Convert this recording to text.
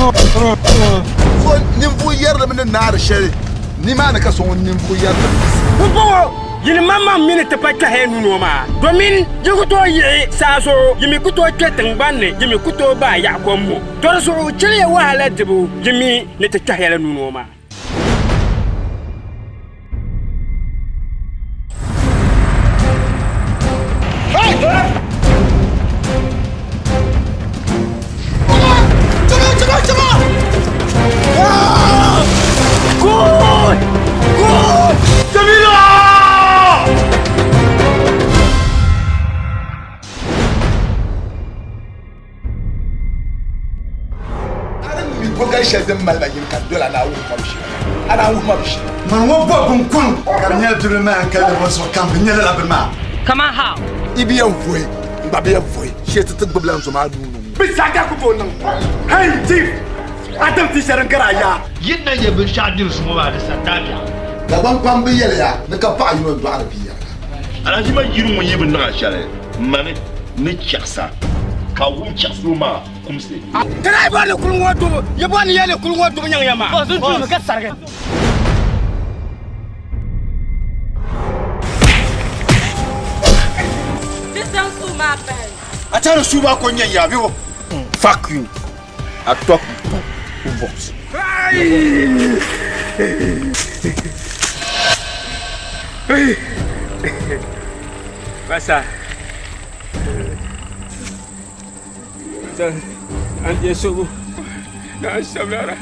So ninvuɣ yɛrilimi ni naari shɛli nimaani ka so ŋun ninvuɣ yɛrilimi. Pumpɔŋɔ yinim maŋmaŋ mi ni ti pa kpɛhiya nuu ŋɔ maa, domin yi ku tooi yiɣi saa zuɣu, yi mi ku tooi kpe tiŋgbani ni, yi mi ku tooi baai yaɣi kom ŋɔ. Tɔ di zuɣu chɛliya wahala dibu, yi mi ni ti kpɛhiyala nuu ŋɔ maa. A ni mi gogali shɛli din mali ma yini ka dol a ni a wuhi ma bi shɛli. A naan wuhi ma bi shɛli. Mani ŋɔ bɔ bin kuŋ ka di nyɛla bibili maa n-kali di zuɣu kam bɛ nyɛla lala bini maa. Kaman how? I bi yɛn vuhi, n gba bi yɛn vuhi. Shee ti ti gbibila n zo maa nuu ni ŋɔ. Bɛ saga ku tooi niŋ. Hey chief! A tim ti shɛli n-gari a yaa. Yi ni na nya binshɛɣu diri zuŋɔ maa, di sa dabiɛɣu. Dagbaŋ pam bi yɛliya ni ka paɣa yino n-dɔɣiri bia yɛliga. Alhaji ma yiri ŋun yi bi niŋ a shɛli, mani ni chaɣisa ka wum chaɣisibu maa kumsi. Ti daa bɔri ni kuli ŋɔ dubu, yi bɔri ni ya ni kuli ŋɔ dubu nyaŋ ya maa. Bɔ zuntuumi ka sarigi. Ti zaŋ suu maa pahi. A tɛri suu maa ko n-nyɛ ya bee o? Fuck you. I talk to boss. Basa. An je sugu. Na sablara.